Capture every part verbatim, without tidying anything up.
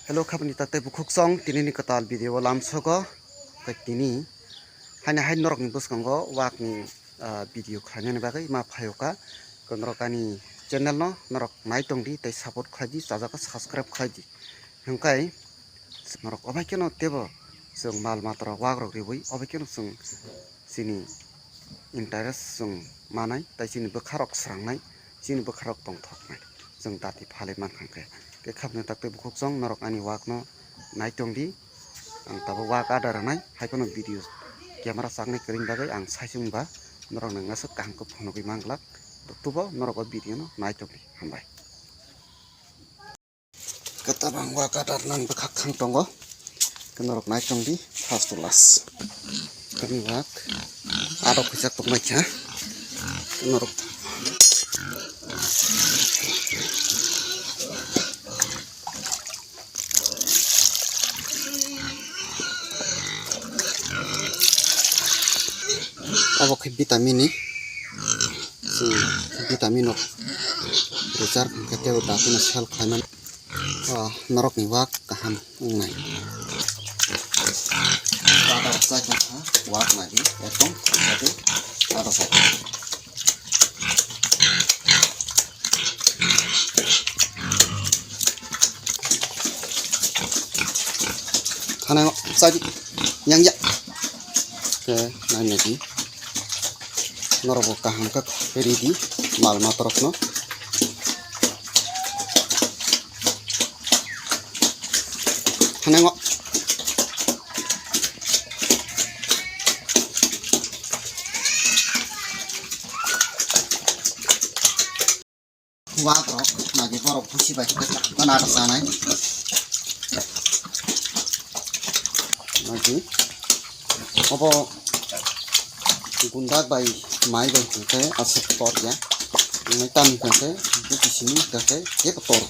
Hello, khabni taktei bukhuk song, tini ni kwtal video o lamsogo. Khe tini haino hai norok ni bwskango wak ni, ah, video khlainani bagwi ma phaio kha. Khe norok ani channel no norok nai tong di tei support khlai di, chajak khe subscribe khlai di. Hwnkhai norok obai kheno tebo chwng mal mata rok wak rok riwi obai kheno chwng chini interest chwng manai tei chini bwkha rok srangnai. Chini bwkha rok tongthoknai, chwng dati phalwi mankha khe. Khe khabni taktei bukhuk song norok ani wak no nai tong di. Ang tabuk wak ada rwnai, hai phano video camera chaknai kwrwini bagwi ang saichung ba norok nang aswk kaham khe phunugwi manglak. Tubo norok o video no nai tong di, hambai. Khe tabang wak ada rwnani bwkhak thang tongo. Khe norok nai tong di first to last. Khe ni wak adok kisa tongmai kha. Khe norok obo khe vitamin ni, chwng vitamin rok rwchar hwnkhe teibo dati no sell khlaimani. Ah, norokni wak kaham wngnai. Ada rwchar kha wak nai di, ekdom ada sai. Thana chadi yang ya. Ke nai nai di. Norok bo kaham khe ridi mal matrok no. Hanango. Wak rok nagi borok busi bai khe gana ata sanai. Nagi obo gundak bai mai bai hwnkhe aswk tor ya. Nai tamni hwnkhe buki simi hwnkhe kebo tor.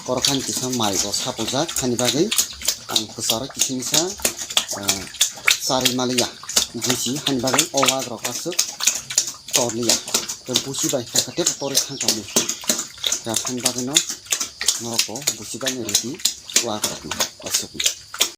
Tor khani kisa mai bo sapojak hani bagwi ang kwcharo kisimisa, ah, charwi maliya. Busi hani bagwi o wak rok aswk torliya. Tei busi bai kha khe tebo torwi thang kha mui. Kha thang bagwi no norok bo busi bai no ridi wak rok no aswk.